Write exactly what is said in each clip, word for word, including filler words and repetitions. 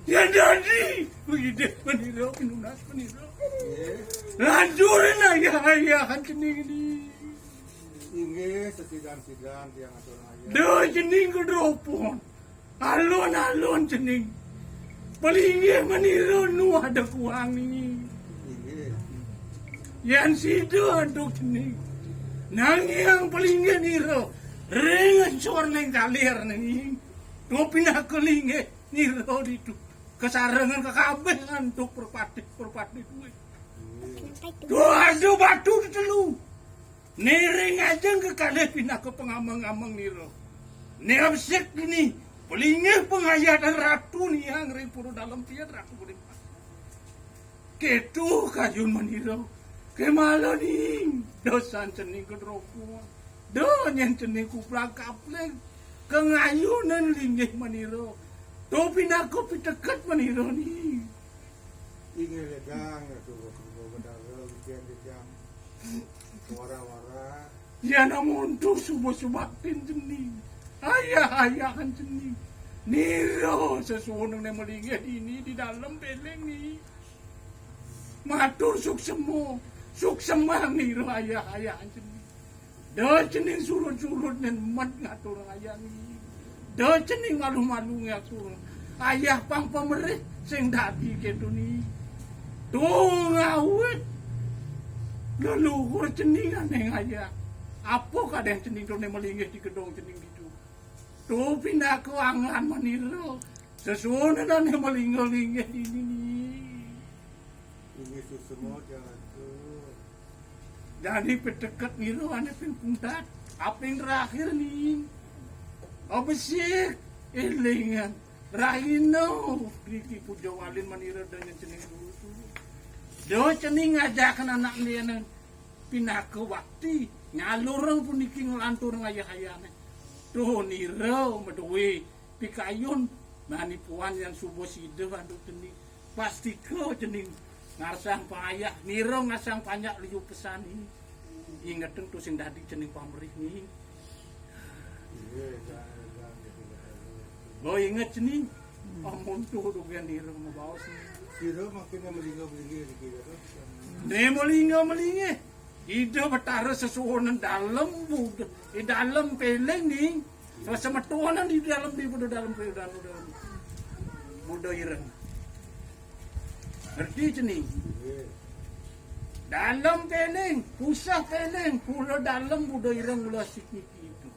Yan dadi, wih, manira, pinunas manira. Nggih. Lanjurin ayah-ayahan cening niki. Inggih, sesidan-sidan tiang atur ayah. Duh, cening kedropon. Alon-alon cening. Palinggih manira nu ada kuang niki. Inggih. Yan sida antuk cening. Nanging palinggih nira ring ensor ning kalir niki. Duh, pinaka linggih nira ditu. Kasarengan kakabeh antuk perpatih-perpatih duwe. Duh, ada batu telu. Niring ajeng kekalih pinaka pangameng-ameng nira. Nira besik dini, palinggih pangayatan ratu niang ring pura dalem pian ratu paling pas. Keto kayun manira. Kemala ning dosan cening kedropon. Duh, nyen cening kuplang kapling. Kangayunan linggih manira. To pinaka piteket manira ni. Inggih ledang, ya, suruh, suruh, bedara, ujian, jejang. Wara-wara. Yan amonto suba-subaktin cening. Ayah-ayahan cening. Nira sesuwuneng malinggih dini di dalem peling ni. Matur suksema. Suksema nira ayah-ayahan cening. Da cening surud-surud nyen med ngaturang ayah ni. Da cening malu-malu ngaturang ayah pang pamerih sing dadi keto ni. To ngawit leluhur cening aneng ayah. Apa kadang cening to ne malinggih di gedong cening ditu. To pinaka angan manira. Sesuwunane malinggih-linggih dini ni. Inggih suksema, Jang Ratu. Dadi piteket nira ane ping pungtat, aping terakhir ni. Abesik, elingan, rahina, niki puja walin manira da nyen cening guru. Da cening ngajakan anak lianan pinaka bakti, nyalurang puniki nglanturang ayah-ayahne. Duh, nira maduwe pikayun, mani puan yang suba sida antuk cening. Pastika cening ngarsang payah, nira ngarsang panjak liu pesan ni. Ingeteng to sing dadi cening pamrih ni. Bo inget cening. Amun to dogen nira mabaos ni. Sira makin malinga-malinga dikira to. Ne malinga-malinga. Ida Betara sesuhunan dalem buda, eh, dalem peling ni. Sesemetonan di dalem di buda dalem peling dalem, dalem. Buda ireng. Ngerti cening? Dalem peling, pusah peling, pura dalem buda ireng mula sikniki itu.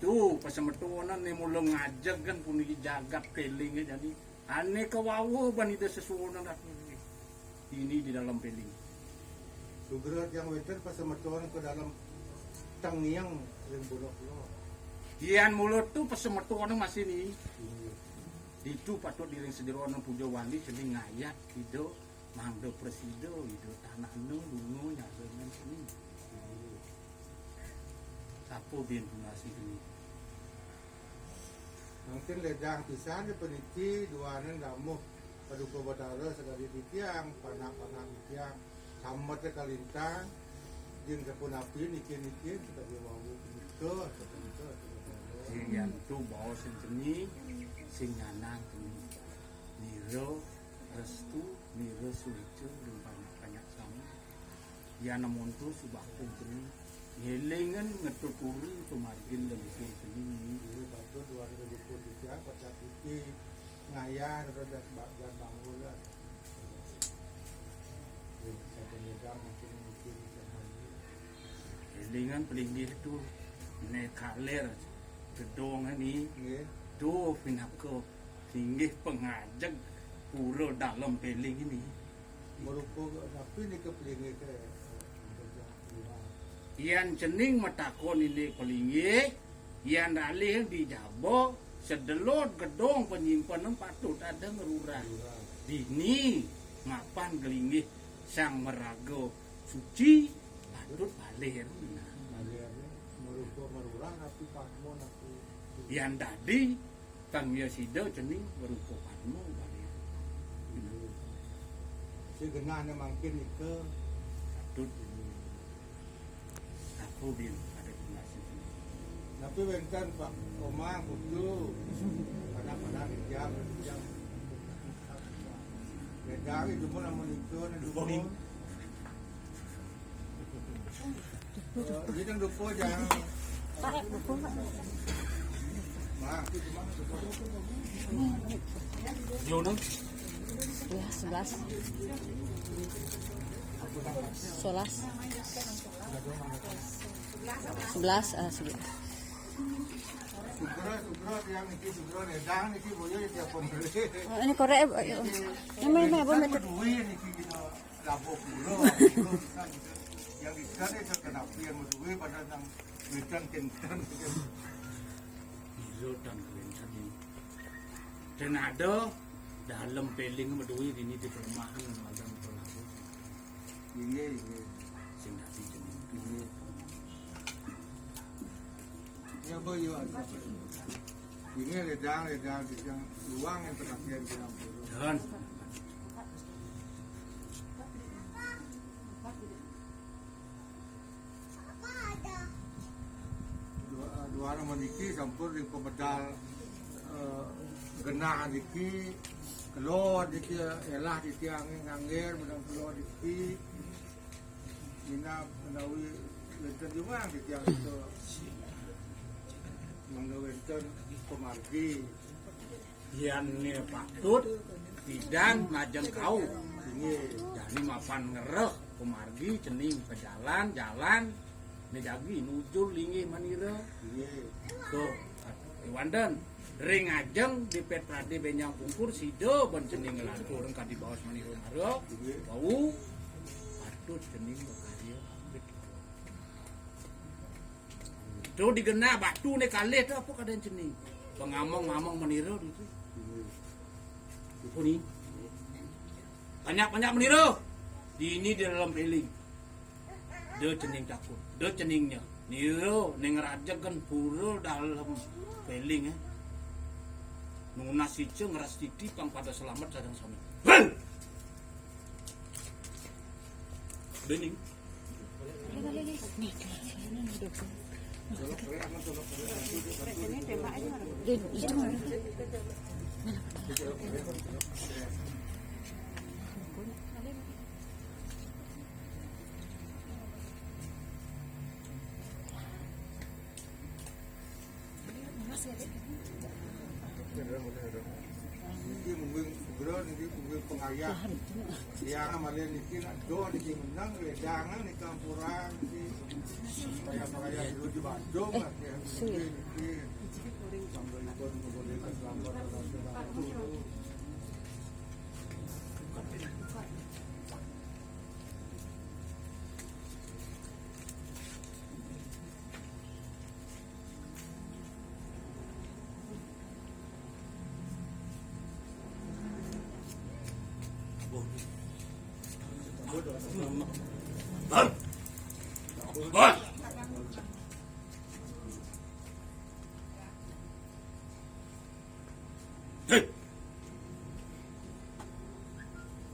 Tu, pasemetonan ni mula ngajegen puniki jagat peling jadi. Ane kawawa ban Ida sesuhunan aku ini di dalam peling. Sugra tiang wenten pasemeton ke dalam tengiang ring pondok kula. Yan mula tu pasemeton masih ni. Iya. Ditu patut diring sederhana puja wali cening ngayat Ida mangda presida Ida tanah nu dungu nyaga ngan cening. Iya. Sapa bin tunasi cening? Mungkin ledang pisan ya peniti duanen damuh Paduka Batara sakadi titiang, panak-panak titiang, sambat kalintang, jin sapunapi niki-niki sakadi wau punika, sapunika, sapunika. Sing yantu baos sing seni, sing nyanang seni. Nira restu, nira suica, ring panak-panak sami. Yan amonto subakti seni. Ngelingan ngetuturi pamargin leluhur seni. Iya, patut warga luput titiang, pacah titi, ngayah, rodas ba-, dan bangun lah. Iya, satu megang mungkin, mungkin bisa maju. Ngelingan pelinggih tu, ne kaler, gedong ni, iya. Tu pinaka, linggih pangajeg, pura dalem peling ni. Marupa napi nika pelinggih ke? Yan cening matakon indik pelinggih, yan ralih di jaba, sedelod gedong panyimpenan patut ada ngerurah. Dini mapan gelinggih sang maraga suci patut balir. Balir, marupa ngerurah napi padma napi. Yan dadi Tan Wiasida cening berupa padma bali. Si genahne mangkin nika. Patut ini. Aku bin ada guna sini. Tapi wénten, Pak, omah, putu, kadang-kadang dijang, dijang. Beda gitu pun sama itu, ada dupo. Eh, ini kan dupo, jangan. Pakai buku, Pak. Nah, itu cuma dupo. Yo, no? Ya, sebelas. Sebelas. Sebelas, ah, sebelas. Sugro, sugro, tiang niki sugro, ledang niki boyo ya tiap pembeli. Oh, ini korek, eh, ini, ini, ini, apa, kan meter? Duit niki gitu. Labuh kula, kula pisan gitu. Yang ikan itu kenapa yang duit pada nang wedan kenten gitu. Iya, dan kenten. Dan ada dalem peling meduwi dini di perumahan madan pelaku. Ini, ini. Sing dadi jeneng. Ini. Ya, apa, yuk, ada. Ini ledang, ledang, ledang. Uang yang perhatian kita. Dan dua, dua nama niki sampun ring pemedal, eh, genah niki, kelod niki, elah titiang ngangger, menang kelod niki. Minab menawi wénten juang titiang itu mangga wénten pamargi. Yan patut pidan majeng kau. Inggih. Jani mapan ngereh pamargi cening ka jalan-jalan. Né jagi nujul linggih manira. Inggih. Tuh, iwanden. Ring ajeng di pét pradé bénjang pungkur sida bén cening nglantur kadi baos manira mara. Inggih. Wau patut cening makarya apit. Tuh digenah batu né kalih tuh apa kadén cening. Pangamong-ngamong manira ditu. Inggih. Iku ni. Banyak-banyak manira. Dini di dalam peling. Da cening takut, da ceningnya. Nira ning rajegan pura dalem peling, eh. Nunas ica ngras titi pang pada selamet sareng sami. Hei! Bening. Niki mungkin segera niki mungkin pengayah. Ya, malih niki nak do niki menang, wedangan niki ampura niki. Payah-payah dulu di Bandung lah, ya. Niki, niki. Sambil ikut memulihkan selamat.